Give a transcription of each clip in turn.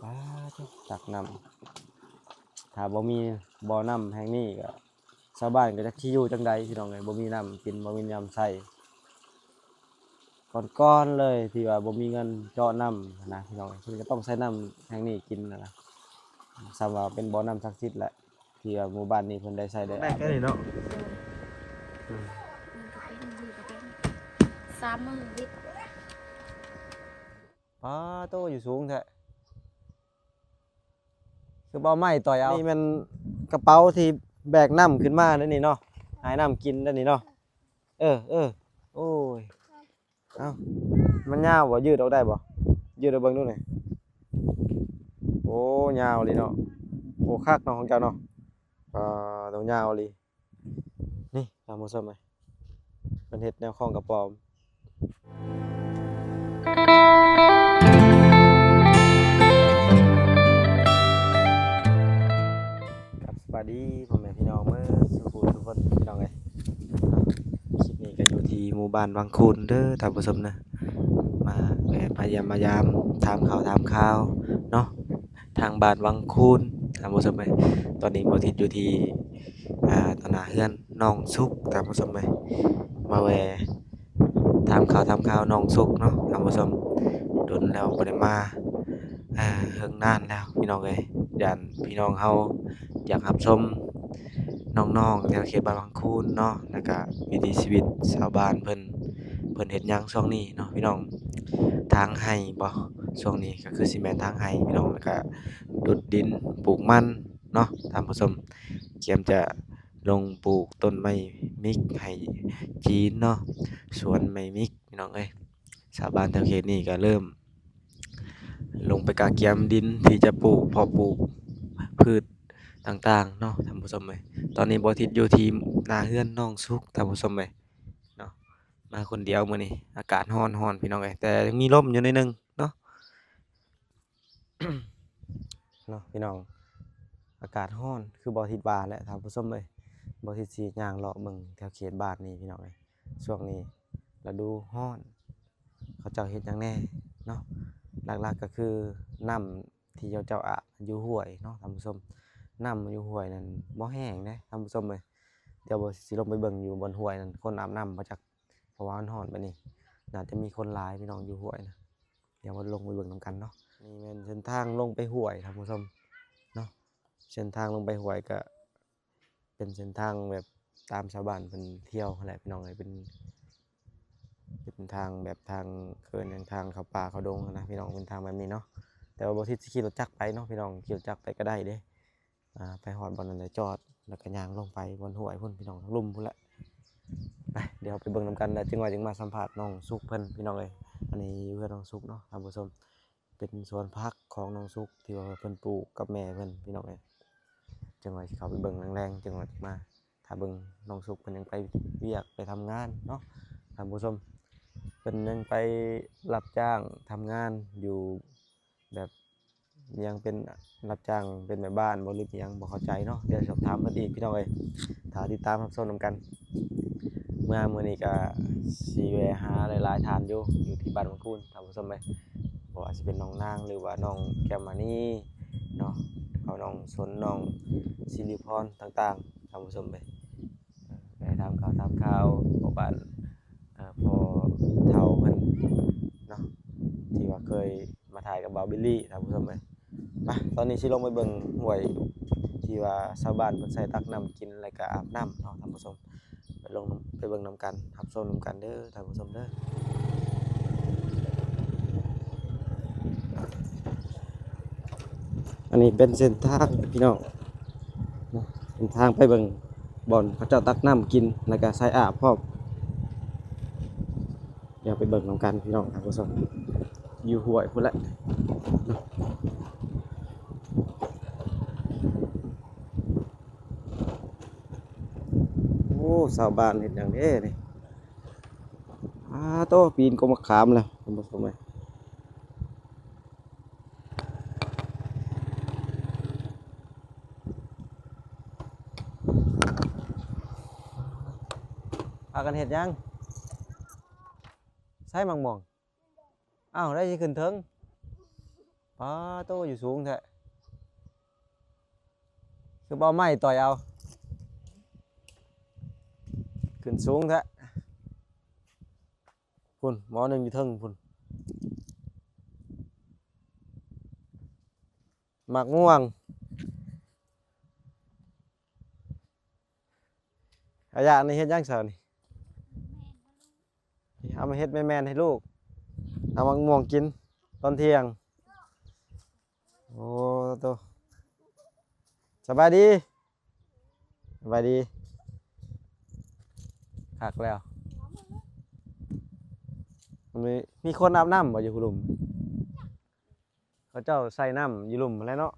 ປາດ ຕັກນ້ຳ ຖ້າບໍ່ມີບໍ່ນ້ຳແຫ່ງນີ້ກໍ ຊາວບ້ານກໍຈັກຊິຢູ່ຈັ່ງໃດພີ່ນ້ອງເອີຍ ບໍ່ມີນ້ຳກິນ ບໍ່ມີນ້ຳໃຊ້. ກ່ອນໆເລີຍທີ່ວ່າບໍ່ມີເງິນເຈາະນ້ຳຫັ້ນນະພີ່ນ້ອງເອີຍ ເພິ່ນກໍຕ້ອງໃຊ້ນ້ຳແຫ່ງນີ້ກິນຫັ້ນນະ ສ່ຳວ່າເປັນບໍ່ນ້ຳສັກສິດແຫຼະ ທີ່ວ່າໝູ່ບ້ານນີ້ເພິ່ນໄດ້ໃຊ້ໄດ້ອາບ. ສາມມື້ວິດ. ປາໂຕ ຢູ່ສູງແທ້. ຄືບໍ່ເອົາໄມ້ຕ່ອຍເອົາ. ນີ້ແມ່ນກະເປົາທີ່ແບກນ້ຳຂຶ້ນມາເດ້ນີ້ເນາະ ຫາຍນ້ຳກິນເດ້ນີ້ເນາະ. ເອີ ເອີ ໂອ້ຍ ເອົ້າ ມັນຍາວບໍ່? ຢືດອອກໄດ້ບໍ່? ຢືດໃຫ້ເບິ່ງດູນີ້. ໂອ້ ຍາວອີ່ຫຼີເນາະ. ໂອ້ ຄັກເນາະຂອງເຈົ້າເນາະ. ປາໂຕ ຍາວອີ່ຫຼີ. ນີ້ທ່ານຜູ້ຊົມເອີຍ ເພິ່ນເຮັດແນວຄ້ອງກະປອມ. ຄັບ ສະບາຍດີພໍ່ແມ່ພີ່ນ້ອງເບິດສູ່ຜູ້ສູ່ຄົນພີ່ນ້ອງເອີຍ. ຄລິບນີ້ກໍຢູ່ທີ່ໝູ່ບ້ານວັງຄູນເດີທ່ານຜູ້ຊົມເດີ ມາແວ່ມາຢ້ຽມມາຢາມ ຖາມຂ່າວຖາມຄາວເນາະ ທາງບ້ານວັງຄູນທ່ານຜູ້ຊົມເອີຍ. ຕອນນີ້ບ່າວທິດຢູ່ທີ່ ອ່າ ຕໍ່ໜ້າເຮືອນນ້ອງສຸກທ່ານຜູ້ຊົມເອີຍ ມາແວ່ຖາມຂ່າວຖາມຄາວນ້ອງສຸກເນາະທ່ານຜູ້ຊົມ. ດົນແລ້ວບໍ່ໄດ້ມາ ອ່າ ເຫິງນານແລ້ວພີ່ນ້ອງເອີຍ. ຢ້ານພີ່ນ້ອງເຮົາຢາກຮັບຊົມນ້ອງໆ ແຖວເຂດບ້ານວັງຄູນເນາະ ແລ້ວກະວິຖີຊີວິດຊາວບ້ານເພິ່ນ ເພິ່ນເຮັດຫຍັງຊ່ວງນີ້ເນາະພີ່ນ້ອງ. ທາງໄຮ່ບໍ່ ຊ່ວງນີ້ກໍຄືຊິແມ່ນທາງໄຮ່ພີ່ນ້ອງ ແລ້ວກະດຸດດິນປູກມັນ ເນາະທ່ານຜູ້ຊົມ. ກຽມຈະລົງປູກຕົ້ນໄມ້ມິກໄຮ່ຈີນເນາະ ສວນໄມ້ມິກພີ່ນ້ອງເອີຍ. ຊາວບ້ານແຖວເຂດນີ້ກໍເລີ່ມລົງໄປກະກຽມດິນທີ່ຈະປູກ ເພາະປູກພືດຕ່າງໆເນາະທ່ານຜູ້ຊົມເອີຍ. ຕອນນີ້ບ່າວທິດຢູ່ທີ່ໜ້າເຮືອນນ້ອງສຸກທ່ານຜູ້ຊົມເອີຍເນາະ ມາຄົນດຽວມື້ນີ້. ອາກາດຮ້ອນໆ ພີ່ນ້ອງເອີຍ ແຕ່ຍັງມີລົມຢູ່ໜ້ອຍໜຶ່ງເນາະ. ເນາະພີ່ນ້ອງ ອາກາດຮ້ອນຄືບ່າວທິດວ່າແຫຼະທ່ານຜູ້ຊົມເອີຍ. ບ່າວທິດຊິຍ່າງເລາະເບິ່ງແຖວເຂດບ້ານນີ້ພີ່ນ້ອງເອີຍ. ຊ່ວງນີ້ລະດູຮ້ອນ ເຂົາເຈົ້າເຮັດຫຍັງແດ່ເນາະ. ຫຼັກໆກໍຄືນ້ຳທີ່ເຈົ້າອາບຢູ່ຫ້ວຍເນາະທ່ານຜູ້ຊົມ. ນ້ຳຢູ່ຫ້ວຍນັ້ນບໍ່ແຫ້ງເດ້ທ່ານຜູ້ຊົມເອີຍ. ດຽວບ່າວຊິລົງໄປເບິ່ງຢູ່ບ່ອນຫ້ວຍນັ້ນ ຄົນອາບນ້ຳບໍ່ຈັກ ເພາະວ່າມັນຮ້ອນປານນີ້ ໜ້າຈະມີຄົນຫຼາຍພີ່ນ້ອງຢູ່ຫ້ວຍນະ. ດຽວເຮົາລົງໄປເບິ່ງນຳກັນເນາະ. ນີ້ແມ່ນເສັ້ນທາງລົງໄປຫ້ວຍທ່ານຜູ້ຊົມເນາະ. ເສັ້ນທາງລົງໄປຫ້ວຍກະເປັນເສັ້ນທາງແບບຕາມຊາວບ້ານເພິ່ນທ່ຽວຫັ້ນແຫຼະພີ່ນ້ອງເອີຍ. ເປັນ ເປັນທາງແບບທາງ ເອີ້ນຫຍັງ ທາງເຂົ້າປ່າເຂົ້າດົງຫັ້ນນະພີ່ນ້ອງ ເປັນທາງແບບນີ້ເນາະ. ແຕ່ວ່າບ່າວທິດຊິຂີ່ລົດຈັກໄປເນາະພີ່ນ້ອງ ຂີ່ລົດຈັກໄປກໍໄດ້ເດ້. ອ່າ ໄປຮອດບ່ອນນັ້ນແລ້ວຈອດ ແລ້ວກໍຍ່າງລົງໄປບ່ອນຫ້ວຍພຸ້ນພີ່ນ້ອງ ທາງລຸ່ມພຸ້ນແຫຼະ. ໄປ ດຽວໄປເບິ່ງນຳກັນ ແລ້ວຈຶ່ງວ່າຈຶ່ງມາສຳພາດນ້ອງສຸກເພິ່ນພີ່ນ້ອງເອີຍ. ອັນນີ້ຢູ່ເຮືອນນ້ອງສຸກເນາະທ່ານຜູ້ຊົມ ເປັນສວນຜັກຂອງນ້ອງສຸກທີ່ວ່າເພິ່ນປູກກັບແມ່ເພິ່ນພີ່ນ້ອງເອີຍ. ຈັ່ງວ່າຊິເຂົ້າໄປເບິ່ງແລງໆ ຈັ່ງວ່າຊິມາຖ້າເບິ່ງນ້ອງສຸກເພິ່ນຍັງໄປວຽກໄປທຳງານເນາະທ່ານຜູ້ຊົມ. ເພິ່ນຍັງໄປຮັບຈ້າງທຳງານຢູ່ ແບບຍັງເປັນຮັບຈ້າງເປັນແມ່ບ້ານບໍ່ ຫຼື ອີ່ຫຍັງ ບໍ່ເຂົ້າໃຈເນາະ. ດຽວສອບຖາມເພິ່ນອີກພີ່ນ້ອງເອີຍ ຖ້າຕິດຕາມຮັບຊົມນຳກັນ. ເມື່ອມື້ນີ້ກະຊິແວ່ຫາຫຼາຍໆທ່ານຢູ່ ຢູ່ທີ່ບ້ານວັງຄູນທ່ານຜູ້ຊົມເອີຍ. ບໍ່ວ່າຊິເປັນນ້ອງນາງ ຫຼືວ່ານ້ອງແກ້ວມະນີເນາະ ເອົານ້ອງສົນ ນ້ອງສິລິພອນຕ່າງໆ ທ່ານຜູ້ຊົມເອີຍ. ໄປຖາມຂ່າວຖາມຂ່າວພໍ່ບ້ານ ເອີ ພໍ່ເຖົ້າເພິ່ນເນາະ ທີ່ວ່າເຄີຍມາຖ່າຍກັບບ່າວບິລລີທ່ານຜູ້ຊົມເອີຍ. ມາ ຕອນນີ້ຊິລົງໄປເບິ່ງຫ້ວຍທີ່ວ່າຊາວບ້ານເພິ່ນໃຊ້ຕັກນ້ຳກິນ ແລ້ວກະອາບນ້ຳເນາະທ່ານຜູ້ຊົມ. ໄປລົງ ໄປເບິ່ງນຳກັນ ຮັບຊົມນຳກັນເດີທ່ານຜູ້ຊົມເດີ. ອັນນີ້ເປັນເສັ້ນທາງພີ່ນ້ອງ ເສັ້ນທາງໄປເບິ່ງບ່ອນເຂົາເຈົ້າຕັກນ້ຳກິນ ແລ້ວກະໃຊ້ອາບພ້ອມ. ດຽວໄປເບິ່ງນຳກັນພີ່ນ້ອງທ່ານຜູ້ຊົມ ຢູ່ຫ້ວຍພຸ້ນແຫຼະ. ໂອ້ ຊາວບ້ານເຮັດຫຍັງເດ້ນີ້? ອ້າໂຕ ປີນກົກໝາກຂາມແລ້ວທ່ານຜູ້ຊົມເອີຍ. ພາກັນເຮັດຫຍັງ? ໃສໝາກມ່ວງ? ອ້າວ ໄດ້ຊິຂຶ້ນເທິງ. ປາໂຕ ຢູ່ສູງແທ້ ຄືບໍ່ເອົາໄມ້ຕ່ອຍເອົາ ຂຶ້ນສູງແທ້. ພຸ້ນ ໝໍໜຶ່ງຢູ່ເທິງພຸ້ນ ໝາກມ່ວງ. ອາຢານີ້ເຮັດຫຍັງຊະນີ້? ເອົາມາເຮັດແມ່ນໆໃຫ້ລູກ ເອົາໝາກມ່ວງກິນຕອນທ່ຽງ. ໂອ້ໂຕ ສະບາຍດີ ສະບາຍດີ. ຄັກແລ້ວ. ມີ ມີຄົນອາບນ້ຳບໍ່ຢູ່ລຸ່ມ? ເຂົາເຈົ້າໃສ່ນ້ຳຢູ່ລຸ່ມຫັ້ນແຫຼະເນາະ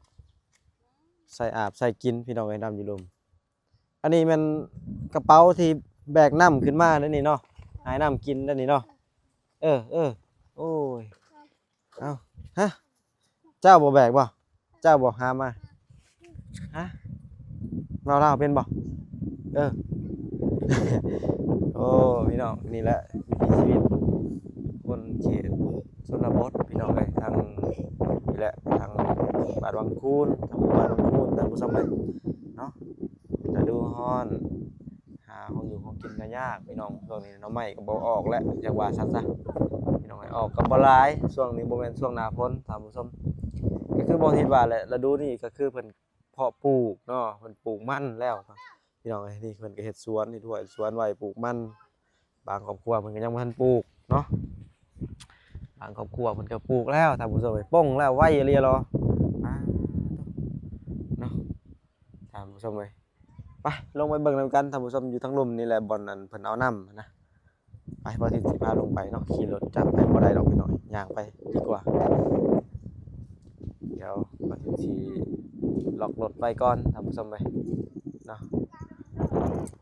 ໃສ່ອາບໃສ່ກິນ ພີ່ນ້ອງເອີຍ ນ້ຳຢູ່ລຸ່ມ. ອັນນີ້ແມ່ນກະເປົາທີ່ແບກນ້ຳຂຶ້ນມາເດ້ນີ້ເນາະ ໃຫ້ນ້ຳກິນເດ້ນີ້ເນາະ. ເອີ ເອີ ໂອ້ຍ ເອົ້າ ຮະ ເຈົ້າບໍ່ແບກບໍ່? ເຈົ້າບໍ່ຫາມາ? ຮະ ເວົ້າລາວເປັນບໍ່? ເອີ ໂອ້ ພີ່ນ້ອງ ນີ້ແຫຼະວິຖີຊີວິດຄົນເຂດຊົນນະບົດ ພີ່ນ້ອງເອີຍ ທາງນີ້ແຫຼະ ທາງບ້ານວັງຄູນ ທາງໝູ່ບ້ານວັງຄູນ ທ່ານຜູ້ຊົມເອີຍເນາະ. ລະດູຮ້ອນ ຫາຂອງຢູ່ຂອງກິນກໍຍາກ ພີ່ນ້ອງ. ຊ່ວງນີ້ໜໍ່ໄມ້ກໍບໍ່ອອກແລ້ວ ຢາກວ່າຊັ້ນຊະ ພີ່ນ້ອງເອີຍ ອອກກໍບໍ່ຫຼາຍ. ຊ່ວງນີ້ບໍ່ແມ່ນຊ່ວງໜ້າຝົນ ທ່ານຜູ້ຊົມ ກໍຄືບໍ່ເຮັດວ່າແຫຼະ ລະດູນີ້ກໍຄືເພິ່ນ ເພາະປູກເນາະ ເພິ່ນປູກມັນແລ້ວ ພີ່ນ້ອງເອີຍ. ນີ້ເພິ່ນກໍເຮັດສວນ ເຮັດຮົ້ວເຮັດສວນໄວ້ ປູກມັນ. ບາງຄອບຄົວເພິ່ນກໍຍັງບໍ່ທັນປູກເນາະ ບາງຄອບຄົວເພິ່ນກໍປູກແລ້ວ ທ່ານຜູ້ຊົມເອີຍ. ປົ່ງແລ້ວ ໄວອີ່ຫຼີເນາະ ເນາະ ທ່ານຜູ້ຊົມເອີຍ. ໄປ ລົງໄປເບິ່ງນຳກັນ ທ່ານຜູ້ຊົມ. ຢູ່ທາງລຸ່ມນີ້ແຫຼະ ບ່ອນອັນເພິ່ນເອົານ້ຳນະ. ໄປ ບ່າວທິດຊິພາລົງໄປເນາະ ຂີ່ລົດຈັກໄປບໍ່ໄດ້ດອກພີ່ນ້ອງ ຍ່າງໄປດີກວ່າ. ດຽວບ່າວທິດຊິລັອກລົດໄວ້ກ່ອນ ທ່ານຜູ້ຊົມເອີຍເນາະ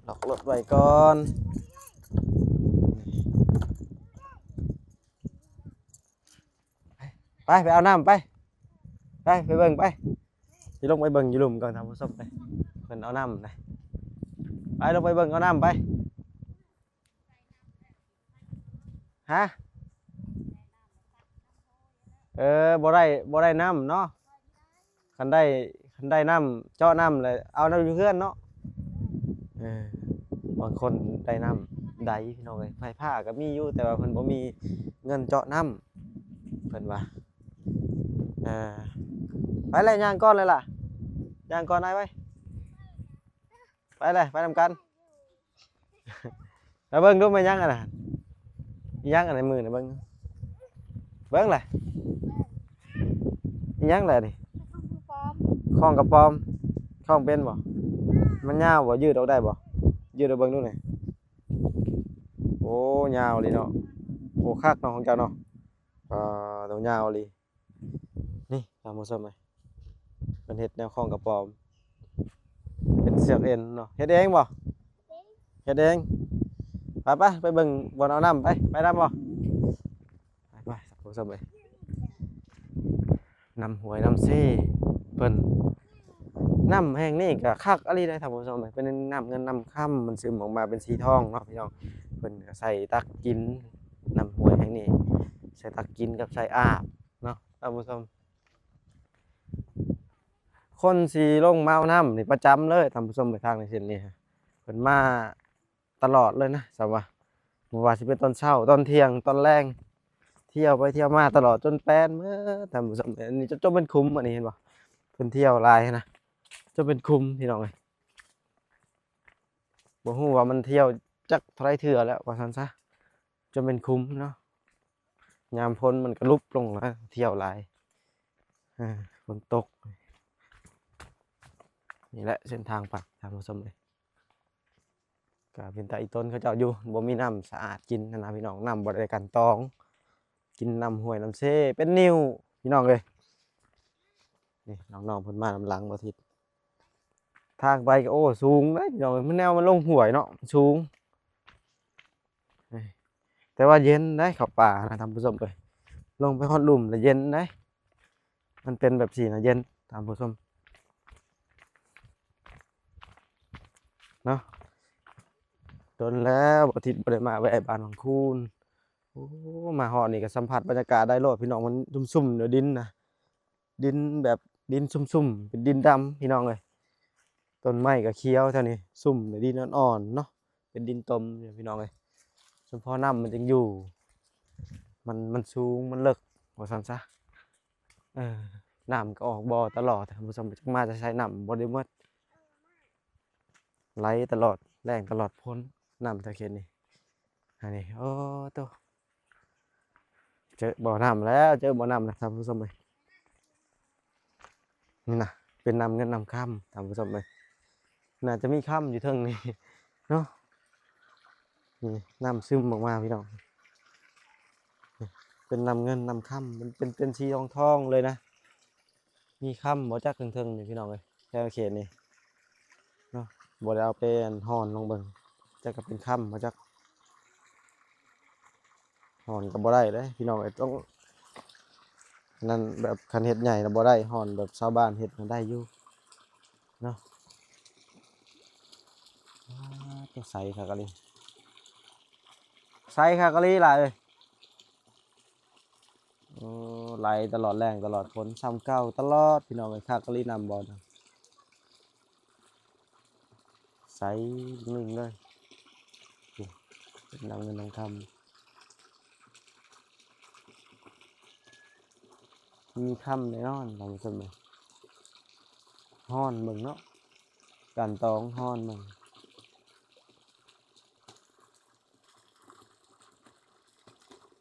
ລັອກລົດໄວ້ກ່ອນ. ໄປ ໄປເອົານ້ຳໄປ ໄປ ໄປເບິ່ງໄປ ຊິລົງໄປເບິ່ງຢູ່ລຸ່ມກ່ອນ ທ່ານຜູ້ຊົມເອີຍ ເພິ່ນເອົານ້ຳນະ. ໄປ ລົງໄປເບິ່ງເອົານ້ຳໄປ. ຮະ ເອີ ບໍ່ໄດ້ ບໍ່ໄດ້ນ້ຳເນາະ. ຄັນໄດ້ ຄັນໄດ້ນ້ຳ ເຈາະນ້ຳແລ້ວເອົານ້ຳຢູ່ເຮືອນເນາະ. ເອີ ບາງຄົນໄດ້ນ້ຳໃດ ພີ່ນ້ອງເອີຍ ໄຟຟ້າກໍມີຢູ່ ແຕ່ວ່າເພິ່ນບໍ່ມີເງິນເຈາະນ້ຳ ເພິ່ນວ່າ. ເອີ ໄປແຫຼະ ຍ່າງກ່ອນເລີຍລະ ຍ່າງກ່ອນອ້າຍໄວ້ ໄປແຫຼະ ໄປນຳກັນ. ມາເບິ່ງດູແມ່ນຫຍັງອັນນັ້ນ ອີຫຍັງອັນໃນມືນະ ເບິ່ງ ເບິ່ງແຫຼະ ອີຫຍັງແຫຼະນີ້? ຂອງກະປອມ ຂອງເປັນບໍ່? ມັນຍາວບໍ່? ຢືດອອກໄດ້ບໍ່? ຢືດອອກເບິ່ງດູແໜ່. ໂອ້ ຍາວອີ່ຫຼີເນາະ. ໂອ້ ຄັກເນາະຂອງເຈົ້າເນາະ. ປາໂຕ ຍາວອີ່ຫຼີ. ນີ້ທ່ານຜູ້ຊົມເອີຍ ເພິ່ນເຮັດແນວຂອງກະປອມ ເປັນເຊືອກເອັນເນາະ. ເຮັດເອງບໍ່? ເຮັດເອງ. ໄປໆ ໄປເບິ່ງບ່ອນເອົານ້ຳ ໄປ ໄປນຳບໍ່? ໄປໆ ທ່ານຜູ້ຊົມເອີຍ ນ້ຳຫ້ວຍນ້ຳເຊເພິ່ນ. ນ້ຳແຫ່ງນີ້ກໍຄັກອີ່ຫຼີເດ້ທ່ານຜູ້ຊົມເອີຍ ເປັນນ້ຳເງິນນ້ຳຄຳ ມັນຊຶມອອກມາເປັນສີທອງເນາະພີ່ນ້ອງ. ເພິ່ນກໍໃສ່ຕັກກິນ ນ້ຳຫ້ວຍແຫ່ງນີ້ ໃສ່ຕັກກິນກັບໃສ່ອາບເນາະທ່ານຜູ້ຊົມ. ຄົນຊິລົງມາເອົານ້ຳນີ້ປະຈຳເລີຍທ່ານຜູ້ຊົມເອີຍ ທາງໃນເສັ້ນນີ້ ເພິ່ນມາຕະຫຼອດເລີຍນະ ສຳວ່າ ບໍ່ວ່າຊິເປັນຕອນເຊົ້າ ຕອນທ່ຽງ ຕອນແລງ ທ່ຽວໄປທ່ຽວມາຕະຫຼອດ ຈົນແປນໝົດທ່ານຜູ້ຊົມ. ອັນນີ້ຈົນເປັນຂຸມ ອັນນີ້ເຫັນບໍ່ ເພິ່ນທ່ຽວຫຼາຍນະ ຈົນເປັນຂຸມ ພີ່ນ້ອງເອີຍ. ບໍ່ຮູ້ວ່າມັນທ່ຽວຈັກເທົ່າໃດເທື່ອແລ້ວ ວ່າຊັ້ນຊະ ຈົນເປັນຂຸມເນາະ. ຍາມຝົນມັນກະຫຼຸບລົງນະ ທ່ຽວຫຼາຍ ເອີ ຝົນຕົກ. ນີ້ແຫຼະເສັ້ນທາງໄປທ່ານຜູ້ຊົມເອີຍ. ກະເປັນຕາອີຕົນເຂົາເຈົ້າຢູ່ ບໍ່ມີນ້ຳສະອາດກິນຫັ້ນນະພີ່ນ້ອງ ນ້ຳບໍ່ໄດ້ກັ່ນຕອງ ກິນນ້ຳຫ້ວຍນ້ຳເຊເປັນນິ້ວ ພີ່ນ້ອງເອີຍ. ນີ້ນ້ອງໆເພິ່ນມານຳຫຼັງບໍ່ທິດ ທາງໄປກໍ ໂອ້ ສູງເດ້ພີ່ນ້ອງເອີຍ ມັນແນວມັນລົງຫ້ວຍເນາະ ມັນສູງ. ແຕ່ວ່າເຢັນໄດ໋ ເຂົ້າປ່ານະທ່ານຜູ້ຊົມເອີຍ ລົງໄປຮອດລຸ່ມລະເຢັນໄດ໋ ມັນເປັນແບບຊີ້ນະ ເຢັນທ່ານຜູ້ຊົມເນາະ. ດົນແລ້ວບໍ່ທິດບໍ່ໄດ້ມາແວ່ບ້ານວັງຄູນ. ໂອ້ ມາຮອດນີ້ກໍສຳຜັດບັນຍາກາດໄດ້ໂລດພີ່ນ້ອງ ມັນຊຸ່ມໆຢູ່ດິນນະ. ດິນແບບດິນຊຸ່ມໆ ເປັນດິນດຳພີ່ນ້ອງເອີຍ. ຕົ້ນໄມ້ກໍຂຽວແຖວນີ້ ຊຸ່ມ ດິນອ່ອນໆເນາະ ເປັນດິນຕົມພີ່ນ້ອງເອີຍ. ສະເພາະນ້ຳມັນຈຶ່ງຢູ່ ມັນ ມັນສູງ ມັນເລິກ ວ່າຊັ້ນຊະ. ເອີ ນ້ຳກໍອອກບໍ່ຕະຫຼອດ ທ່ານຜູ້ຊົມ ຈັກມາແຕ່ໃສ ນ້ຳບໍ່ໄດ້ໝົດ ໄຫຼຕະຫຼອດ ແລ້ງຕະຫຼອດພົ້ນ ນ້ຳແຖວເຂດນີ້. ອັນນີ້ ໂອ້ໂຕ ເຈີບໍ່ນ້ຳແລ້ວ ເຈີບໍ່ນ້ຳແລ້ວ ທ່ານຜູ້ຊົມເອີຍ. ນີ້ນະ ເປັນນ້ຳເງິນນ້ຳຄຳ ທ່ານຜູ້ຊົມເອີຍ. ໜ້າຈະມີຄຳຢູ່ເທິງນີ້ເນາະ ນີ້ນ້ຳຊຶມອອກມາພີ່ນ້ອງ. ເປັນນ້ຳເງິນນ້ຳຄຳ ເປັນ ເປັນ ເປັນສີທອງໆເລີຍນະ. ມີຄຳບໍ່ຈັກເທິງໆນີ້ພີ່ນ້ອງເອີຍ ແຖວເຂດນີ້ເນາະ. ບໍ່ໄດ້ເອົາໄປອັນຮ່ອນລອງເບິ່ງ ຈັກກະເປັນຄຳບໍ່ຈັກ. ຮ່ອນກໍບໍ່ໄດ້ເດ້ພີ່ນ້ອງເອີຍ ຕ້ອງ ອັນນັ້ນ ແບບຄັນເຮັດໃຫຍ່ນະບໍ່ໄດ້ ຮ່ອນແບບຊາວບ້ານເຮັດນະໄດ້ຢູ່ເນາະ. ວ້າ ໂຕໃສຄັກອີ່ຫຼີ ໃສຄັກອີ່ຫຼີຫຼາຍເອີຍ. ໂອ້ ໄຫຼຕະຫຼອດແລ້ງຕະຫຼອດຝົນ ຊ່ຳເກົ່າຕະຫຼອດພີ່ນ້ອງເອີຍ. ຄັກອີ່ຫຼີນ້ຳບໍ່ນະ ໃສນິ້ງເລີຍ ໂອ້ ເປັນນ້ຳເງິນນ້ຳຄຳ ມີຄຳແນ່ນອນ ທ່ານຜູ້ຊົມເອີຍ. ຮ່ອນເບິ່ງເນາະ ກັ່ນຕອງຮ່ອນເບິ່ງ.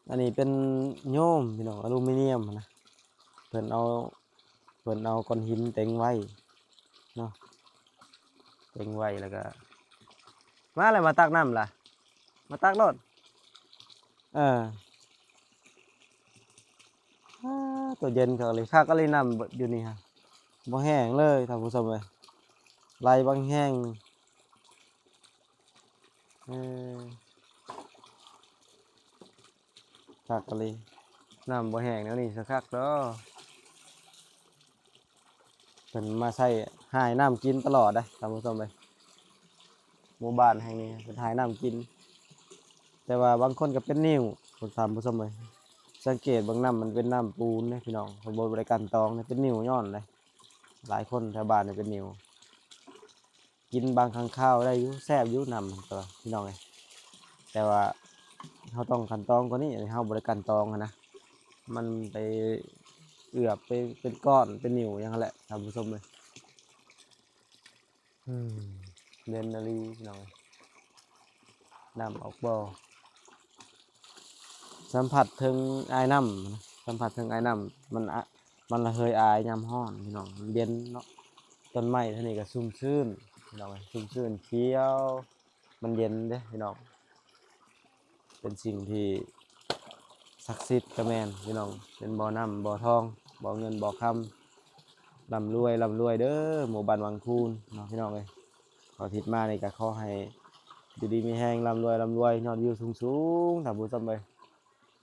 ອັນນີ້ເປັນໂຍມພີ່ນ້ອງ ອາລູມີນຽມຫັ້ນນະ ເພິ່ນເອົາ ເພິ່ນເອົາກ້ອນຫີນເຕັງໄວ້ເນາະ ເຕັງໄວ້ແລ້ວກະ ມາແລ້ວ ມາຕັກນ້ຳລະ ມາຕັກໂລດ. ເອີ ອ້າ ໂຕເຢັນຄັກອີ່ຫຼີ ຄັກອີ່ຫຼີນ້ຳຢູ່ນີ້ຮະ ບໍ່ແຫ້ງເລີຍທ່ານຜູ້ຊົມເອີຍ ໄຫຼບັກແຮງ. ເອີ ຄັກອີ່ຫຼີ ນ້ຳບໍ່ແຫ້ງແນວນີ້ຊະຄັກດອກ. ເພິ່ນມາໃຊ້ຫາຍນ້ຳກິນຕະຫຼອດເດ້ທ່ານຜູ້ຊົມເອີຍ ໝູ່ບ້ານແຫ່ງນີ້ເພິ່ນຫາຍນ້ຳກິນ. ແຕ່ວ່າບາງຄົນກໍເປັນໜິ້ວ ທ່ານຜູ້ຊົມເອີຍ ສັງເກດເບິ່ງນ້ຳ ມັນເປັນນ້ຳປູນເດ້ພີ່ນ້ອງ ເພິ່ນບໍ່ໄດ້ກັ່ນຕອງເດ້ ເປັນໜິ້ວຍ້ອນເດ້. ຫຼາຍຄົນແຖວບ້ານນີ້ເປັນໜິ້ວ ກິນບາງຄັ້ງຄາວໄດ້ຢູ່ ແຊບຢູ່ນ້ຳ ແຕ່ວ່າ ພີ່ນ້ອງເອີຍ ແຕ່ວ່າເຮົາຕ້ອງກັ່ນຕອງກວ່ານີ້ ອັນນີ້ເຮົາບໍ່ໄດ້ກັ່ນຕອງຫັ້ນນະ ມັນໄປເອືອບ ໄປເປັນກ້ອນ ເປັນໜິ້ວຫຍັງຫັ້ນແຫຼະ ທ່ານຜູ້ຊົມເອີຍ. ອືມ ເຢັນອີ່ຫຼີພີ່ນ້ອງເອີຍ ນ້ຳອອກບໍ່ ສຳຜັດເຖິງອາຍນ້ຳ ສຳຜັດເຖິງອາຍນ້ຳ ມັນ ອະ ມັນລະເຮີຍອາຍຍາມຮ້ອນພີ່ນ້ອງ ມັນເຢັນເນາະ. ຕົ້ນໄມ້ເທົ່ານີ້ກໍຊຸ່ມຊື່ນພີ່ນ້ອງເອີຍ ຊຸ່ມຊື່ນຂຽວ ມັນເຢັນເດ້ພີ່ນ້ອງ. ເປັນສິ່ງທີ່ສັກສິດກໍແມ່ນພີ່ນ້ອງ ເປັນບໍ່ນ້ຳບໍ່ທອງ ບໍ່ເງິນບໍ່ຄຳ ລ່ຳລວຍ ລ່ຳລວຍເດີ ໝູ່ບ້ານວັງຄູນເນາະພີ່ນ້ອງເອີຍ. ເສົາອາທິດມານີ້ກໍຂໍໃຫ້ຢູ່ດີມີແຮງ ລ່ຳລວຍ ລ່ຳລວຍ ຍອດວິວສູງໆ ທ່ານຜູ້ຊົມເອີຍ.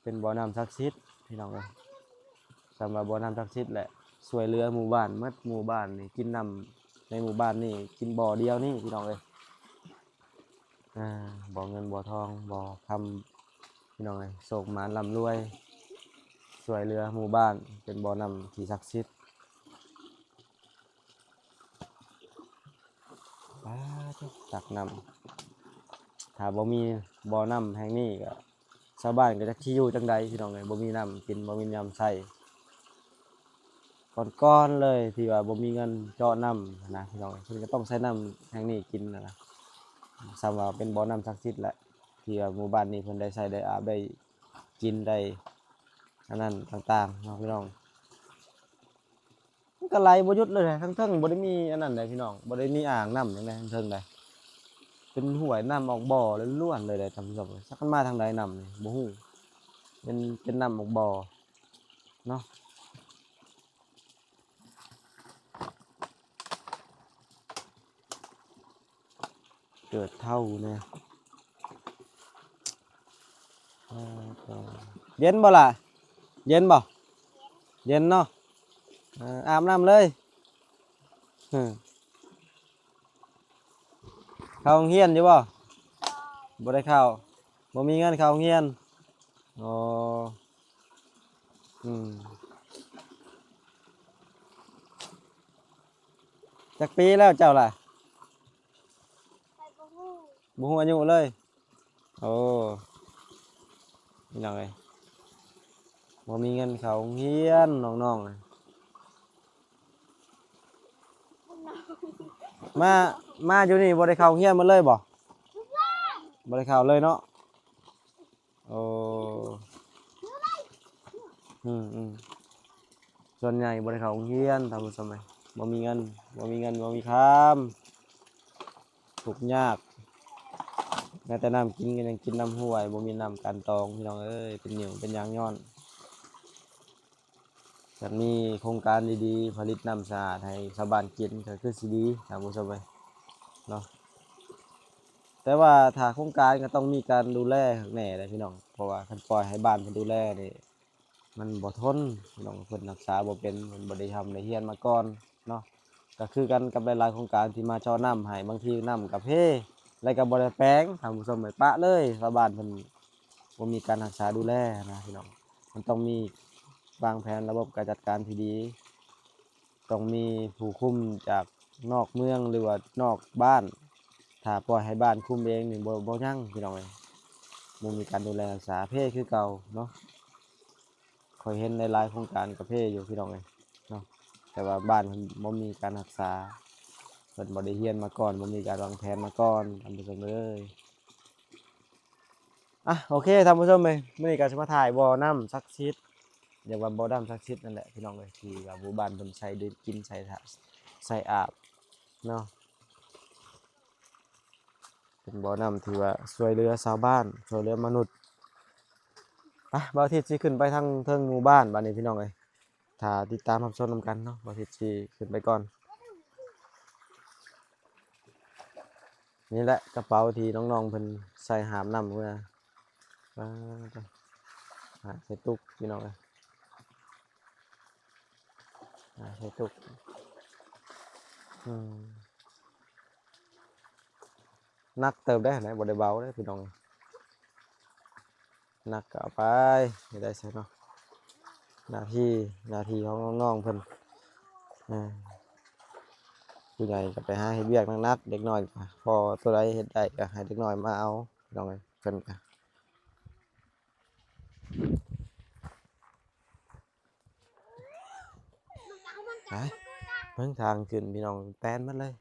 ເປັນບໍ່ນ້ຳສັກສິດພີ່ນ້ອງເອີຍ ສ່ຳວ່າບໍ່ນ້ຳສັກສິດແຫຼະ ຊ່ວຍເຫຼືອໝູ່ບ້ານ ໝົດໝູ່ບ້ານນີ້ ກິນນ້ຳໃນໝູ່ບ້ານນີ້ ກິນບໍ່ດຽວນີ້ພີ່ນ້ອງເອີຍ. ອ່າ ບໍ່ເງິນບໍ່ທອງບໍ່ຄຳ ພີ່ນ້ອງເອີຍ ໂຊກໝານລ່ຳລວຍ ຊ່ວຍເຫຼືອໝູ່ບ້ານ ເປັນບໍ່ນ້ຳທີ່ສັກສິດ. ປາໂທ້ ຕັກນ້ຳ ຖ້າບໍ່ມີບໍ່ນ້ຳແຫ່ງນີ້ກໍ ຊາວບ້ານກໍຈັກຊິຢູ່ຈັ່ງໃດພີ່ນ້ອງເອີຍ ບໍ່ມີນ້ຳກິນ ບໍ່ມີນ້ຳໃຊ້. ກ່ອນໆເລີຍທີ່ວ່າບໍ່ມີເງິນເຈາະນ້ຳຫັ້ນນະພີ່ນ້ອງເອີຍ ເພິ່ນກໍຕ້ອງໃຊ້ນ້ຳແຫ່ງນີ້ກິນຫັ້ນນະ. ສ່ຳວ່າເປັນບໍ່ນ້ຳສັກສິດແຫຼະ ທີ່ວ່າໝູ່ບ້ານນີ້ເພິ່ນໄດ້ໃຊ້ໄດ້ອາບໄດ້ກິນໄດ້ອັນນັ້ນຕ່າງໆເນາະພີ່ນ້ອງ. ມັນກໍໄຫຼບໍ່ຢຸດເລີຍ ທາງເທິງບໍ່ໄດ້ມີອັນນັ້ນໃດພີ່ນ້ອງ ບໍ່ໄດ້ມີອ່າງນ້ຳຫຍັງໃດ ທາງເທິງໃດ ເປັນຫ້ວຍ ນ້ຳອອກບໍ່ລ້ວນໆເລີຍໃດທ່ານຜູ້ຊົມ. ຈັກມັນມາທາງໃດນ້ຳນີ້ ບໍ່ຮູ້ ເປັນ ເປັນນ້ຳອອກບໍ່ເນາະ. ເກີດເທົ້າແດ່. ເອີ ເຢັນບໍ່ລະ? ເຢັນບໍ່? ເຢັນເນາະ. ເອີ ອາບນ້ຳເລີຍ. ເອີ ເຂົ້າໂຮງຮຽນຢູ່ບໍ່? ບໍ່ໄດ້ເຂົ້າ. ບໍ່ມີເງິນເຂົ້າໂຮງຮຽນ. ອໍ ອືມ. ຈັກປີແລ້ວເຈົ້າລະ? ບໍ່ຮູ້ອາຍຸເລີຍ. ໂອ້ ພີ່ນ້ອງເອີຍ ບໍ່ມີເງິນເຂົ້າໂຮງຮຽນນ້ອງໆ ມາ ມາຢູ່ນີ້ບໍ່ໄດ້ເຂົ້າໂຮງຮຽນໝົດເລີຍບໍ່? ບໍ່ໄດ້ເຂົ້າເລີຍເນາະ. ໂອ້ ອືມໆ ສ່ວນໃຫຍ່ບໍ່ໄດ້ເຂົ້າໂຮງຮຽນ ທ່ານຜູ້ຊົມເອີຍ ບໍ່ມີເງິນ ບໍ່ມີເງິນ ບໍ່ມີຄຳ ທຸກຍາກ ແມ້ແຕ່ນ້ຳກິນກໍຍັງກິນນ້ຳຫ້ວຍ ບໍ່ມີນ້ຳກັນຕອງ ພີ່ນ້ອງເອີຍ ເປັນຫຍັງ ເປັນຫຍັງຍ້ອນ ຄັນມີໂຄງການດີໆ ຜະລິດນ້ຳສະອາດໃຫ້ຊາວບ້ານກິນ ກໍຄືຊິດີ ທ່ານຜູ້ຊົມເອີຍເນາະ. ແຕ່ວ່າຖ້າໂຄງການກໍຕ້ອງມີການດູແລຄັກແນ່ແຫຼະພີ່ນ້ອງ ເພາະວ່າຄັນປ່ອຍໃຫ້ບ້ານເພິ່ນດູແລນີ້ ມັນບໍ່ທົນພີ່ນ້ອງ ເພິ່ນຮັກສາບໍ່ເປັນ ເພິ່ນບໍ່ໄດ້ຮ່ຳໄດ້ຮຽນມາກ່ອນເນາະ. ກໍຄືກັນກັບຫຼາຍໆໂຄງການທີ່ມາເຈາະນ້ຳໃຫ້ ບາງທີນ້ຳກໍເພ ແລ້ວກໍບໍ່ໄດ້ແປງ ທ່ານຜູ້ຊົມເອີຍ ປະເລີຍ ຊາວບ້ານເພິ່ນ ບໍ່ມີການຮັກສາດູແລນະພີ່ນ້ອງ. ມັນຕ້ອງມີວາງແຜນລະບົບການຈັດການທີ່ດີ, ຕ້ອງມີຜູ້ຄຸມຈາກນອກເມືອງ ຫຼືວ່ານອກບ້ານ. ຖ້າປ່ອຍໃຫ້ບ້ານຄຸມເອງນີ້ ບໍ່ ບໍ່ຍັງພີ່ນ້ອງເອີຍ, ບໍ່ມີການດູແລຮັກສາ, ເພຄືເກົ່າເນາະ. ຂ້ອຍເຫັນຫຼາຍໆໂຄງການກໍເພຢູ່ພີ່ນ້ອງເອີຍເນາະ, ແຕ່ວ່າບ້ານເພິ່ນບໍ່ມີການຮັກສາ, ເພິ່ນບໍ່ໄດ້ຮຽນມາກ່ອນ, ບໍ່ມີການວາງແຜນມາກ່ອນ ທ່ານຜູ້ຊົມເອີຍ. ອ່ະ ໂອເຄ ທ່ານຜູ້ຊົມເອີຍ, ມື້ນີ້ກໍຊິມາຖ່າຍບໍ່ນ້ຳສັກສິດ, ຮຽກວ່າບໍ່ນ້ຳສັກສິດນັ້ນແຫຼະພີ່ນ້ອງເອີຍ, ທີ່ວ່າໝູ່ບ້ານເພິ່ນໃຊ້ດື່ມກິນ, ໃຊ້ ໃຊ້ອາບເນາະ. ເປັນບໍ່ນ້ຳທີ່ວ່າຊ່ວຍເຫຼືອຊາວບ້ານ, ຊ່ວຍເຫຼືອມະນຸດ. ໄປ ບ່າວທິດຊິຂຶ້ນໄປທາງເທິງໝູ່ບ້ານບາດນີ້ພີ່ນ້ອງເອີຍ, ຖ້າຕິດຕາມຮັບຊົມນຳກັນເນາະ. ບ່າວທິດຊິຂຶ້ນໄປກ່ອນ. ນີ້ແຫຼະກະເປົາທີ່ນ້ອງໆເພິ່ນໃສ່ຫາບນ້ຳເມືອ. ປາດໂທ້ ຫາບໃສ່ຕຸກພີ່ນ້ອງເອີຍ, ຫາບໃສ່ຕຸກ. ອືມ ໜັກເຕີບເດ້ ບໍ່ໄດ້ເບົາເດ້ພີ່ນ້ອງ. ໜັກກໍເອົາໄປ ເຮັດໄດ້ຊະເນາະ, ໜ້າທີ່ ໜ້າທີ່ຂອງນ້ອງໆເພິ່ນ. ເອີ ຜູ້ໃຫຍ່ກໍໄປຫາເຮັດວຽກໜັກໆ, ເດັກນ້ອຍກໍພໍ ຕົວໃດເຮັດໄດ້ກໍໃຫ້ເດັກນ້ອຍມາເອົາ ພີ່ນ້ອງເອີຍ. ເພິ່ນກໍ ໄປ ເບິ່ງທາງຂຶ້ນພີ່ນ້ອງ, ແປນໝົດເລີຍ,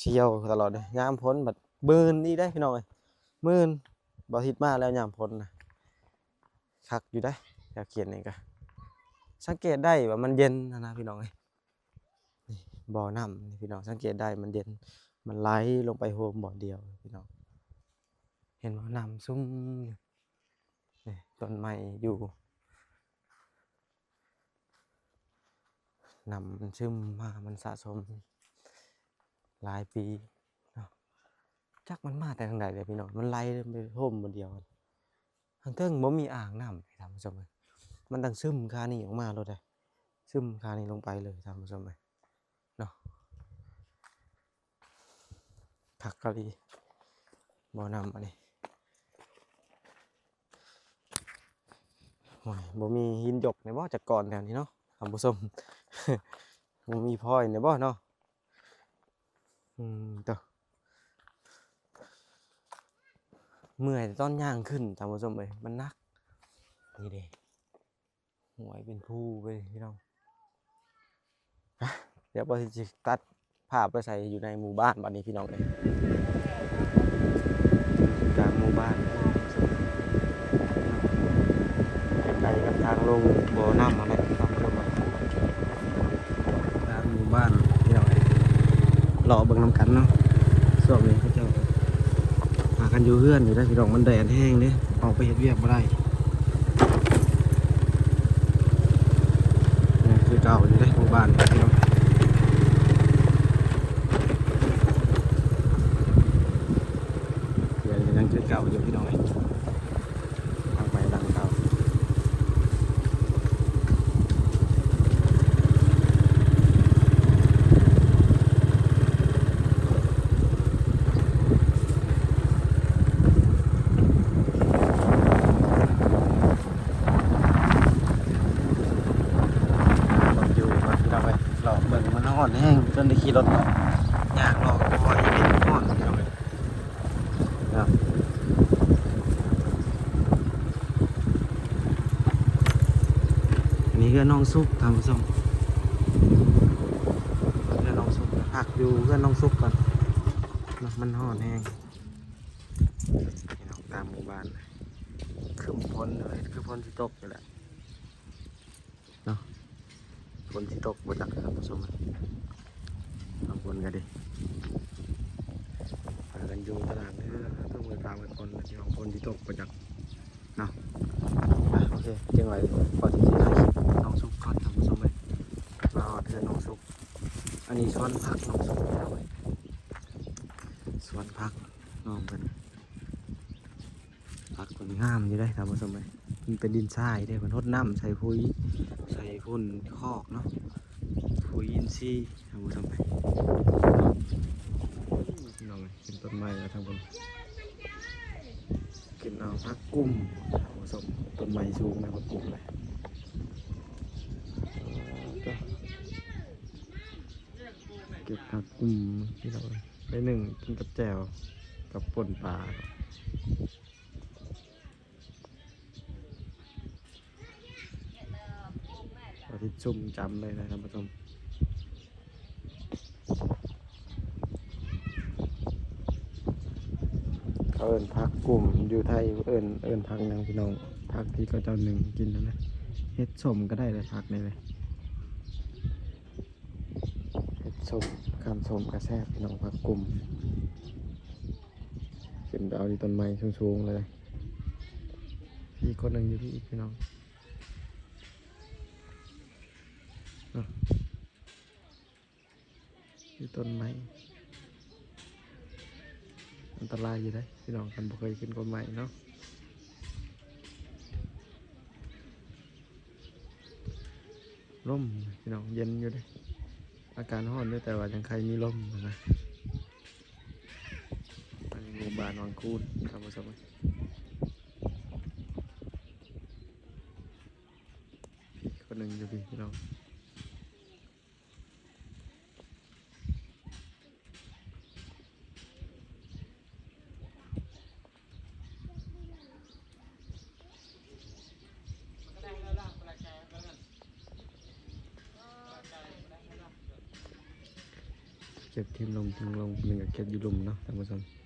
ສ່ຽວຕະຫຼອດເດ້. ຍາມຝົນບັດມື່ນອີກເດ້ພີ່ນ້ອງເອີຍ, ມື່ນ. ບໍ່ທິດມາແລ້ວຍາມຝົນນະ, ຄັກຢູ່ເດ້. ແຖວເຂດນີ້ກະສັງເກດໄດ້ວ່າມັນເຢັນຫັ້ນນະພີ່ນ້ອງເອີຍ. ນີ້ບໍ່ນ້ຳນີ້ພີ່ນ້ອງ, ສັງເກດໄດ້ມັນເຢັນ, ມັນໄຫຼລົງໄປໂຮມບ່ອນດຽວພີ່ນ້ອງ. ເຫັນບໍ່ ນ້ຳຊຸ່ມ, ນີ້ ຕົ້ນໄມ້ຢູ່ ນ້ຳມັນຊຶມມາ ມັນສະສົມຫຼາຍປີເນາະ, ຈັກມັນມາແຕ່ທາງໃດເດ້ພີ່ນ້ອງ, ມັນໄຫຼໄປໂຮມບ່ອນດຽວ. ທາງເທິງບໍ່ມີອ່າງນ້ຳ ທ່ານຜູ້ຊົມເອີຍ, ມັນຕ້ອງຊຶມຄານີ້ອອກມາໂລດເດ້, ຊຶມຄານີ້ລົງໄປເລີຍ ທ່ານຜູ້ຊົມເອີຍ. ເນາະ, ຄັກອີ່ຫຼີ ບໍ່ນ້ຳອັນນີ້. ໂອ້ຍ ບໍ່ມີຫີນຢົກແດ່ບໍ່ ຈັກກ້ອນແຖວນີ້ເນາະ ທ່ານຜູ້ຊົມ, ບໍ່ມີພອຍແດ່ບໍ່ເນາະ. ອືມ ໂທ້ ເມື່ອຍແຕ່ຕອນຍ່າງຂຶ້ນ ທ່ານຜູ້ຊົມເອີຍ, ມັນໜັກ. ນີ້ເດ້ ຫ້ວຍເປັນພູໄປພີ່ນ້ອງ. ຮະ ດຽວບໍ່ຊິຕັດພາບໄປໃສ່ຢູ່ໃນໝູ່ບ້ານບາດນີ້ພີ່ນ້ອງເອີຍ, ກາງໝູ່ບ້ານ ໃກ້ໆກັບທາງລົງບໍ່ນ້ຳຫັ້ນແຫຼະ ທ່ານຜູ້ຊົມ. ກາງໝູ່ບ້ານພີ່ນ້ອງເອີຍ, ເລາະເບິ່ງນຳກັນເນາະ. ຊ່ວງນີ້ເຂົາເຈົ້າພາກັນຢູ່ເຮືອນຢູ່ເດ້ພີ່ນ້ອງ, ມັນແດດແຮງເດ້, ອອກໄປເຮັດວຽກບໍ່ໄດ້. ຍັງຄືເກົ່າຢູ່ເດ້ໝູ່ບ້ານພີ່ນ້ອງ, ເຮືອນກໍຍັງຄືເກົ່າຢູ່ພີ່ນ້ອງເອີຍ. ທາງໄປຫຼັງເກົ່າ. ລົດຢູ່ກ່ອນພີ່ນ້ອງເອີຍ, ເລ ຮ້ອນແຮງ ຈົນໄດ້ຂີ່ລົດເນາະ ຍ່າງເລາະ ເພາະວ່າເຮັດວຽກມັນຮ້ອນ ເນາະ. ອັນນີ້ເຮືອນນ້ອງສຸກ ທ່ານຜູ້ຊົມ ເຮືອນນ້ອງສຸກ ພັກຢູ່ເຮືອນນ້ອງສຸກກ່ອນເນາະ ມັນຮ້ອນແຮງ. ພີ່ນ້ອງຕາມໝູ່ບ້ານ ຄຶ້ມຝົນເລີຍ ຄືຝົນຊິຕົກນີ້ແຫຼະເນາະ ຝົນຊິຕົກບໍ່ຈັກ ທ່ານຜູ້ຊົມ ບາງຄົນກໍດີ ພາກັນຢູ່ຕາລາງເດີ ເພິ່ນໄປຝາກໄວ້ກ່ອນ ພີ່ນ້ອງ ຝົນຊິຕົກບໍ່ຈັກເນາະ. ໂອເຄ ຈັ່ງໃດກໍຊິຖ່າຍຄລິບນ້ອງສຸກກ່ອນ ທ່ານຜູ້ຊົມເອີຍ ມາຮອດເຮືອນນ້ອງສຸກ ອັນນີ້ສວນຜັກນ້ອງສຸກ ພີ່ນ້ອງເອີຍ ສວນຜັກນ້ອງເພິ່ນ ຜັກເພິ່ນງາມຢູ່ເດ້ ທ່ານຜູ້ຊົມເອີຍ ມັນເປັນດິນຊາຍເດ້ ເພິ່ນຫົດນ້ຳໃສ່ປຸຍ ໃສ່ຝຸ່ນຄອກເນາະ ປຸຍອິນຊີ ທ່ານຜູ້ຊົມເອີຍ ພີ່ນ້ອງເອີຍ ຂຶ້ນຕົ້ນໄມ້ແລ້ວທາງພຸ້ນ ຂຶ້ນເອົາຜັກກຸ້ມ ທ່ານຜູ້ຊົມ ຕົ້ນໄມ້ສູງນະ ຜັກກຸ້ມເລີຍ ເກັບຜັກກຸ້ມ ພີ່ນ້ອງເອີຍ ໄດ້ໜຶ້ງກິນກັບແຈ່ວ ກັບປົ່ນປາ. ອາທິດຊຸ່ມຈ້ຳເລີຍນະທ່ານຜູ້ຊົມ ເຂົາເອີ້ນຜັກກຸ້ມ ຢູ່ໄທເອີ້ນ ເອີ້ນຜັກຫຍັງພີ່ນ້ອງ ຜັກທີ່ເຂົາເຈົ້າໜຶ້ງກິນຫັ້ນນະ ເຮັດສົ້ມກໍໄດ້ແຫຼະ ຜັກນີ້ເລີຍ ເຮັດສົ້ມ ຄຳສົ້ມກໍແຊບພີ່ນ້ອງ ຜັກກຸ້ມ ຂຶ້ນໄປເອົາຢູ່ຕົ້ນໄມ້ສູງໆເລີຍ ພີ່ຄົນໜຶ່ງຢູ່ພີ້ອີກພີ່ນ້ອງ ເນາະ ຢູ່ຕົ້ນໄມ້ ອັນຕະລາຍຢູ່ເດ້ພີ່ນ້ອງ ຄັນບໍ່ເຄີຍຂຶ້ນຕົ້ນໄມ້ເນາະ ລົມພີ່ນ້ອງ ເຢັນຢູ່ເດ້ ອາກາດຮ້ອນຢູ່ ແຕ່ວ່າຍັງໄຄມີລົມນະ ອັນນີ້ໝູ່ບ້ານວັງຄູນ ທ່ານຜູ້ຊົມ ພີ່ຄົນໜຶ່ງຢູ່ພີ້ພີ່ນ້ອງ ເກັບຖິ້ມລົງ ຖິ້ມລົງ ເພິ່ນກໍເກັບຢູ່ລຸ່ມເນາະ ທ່ານຜູ້ຊົມ.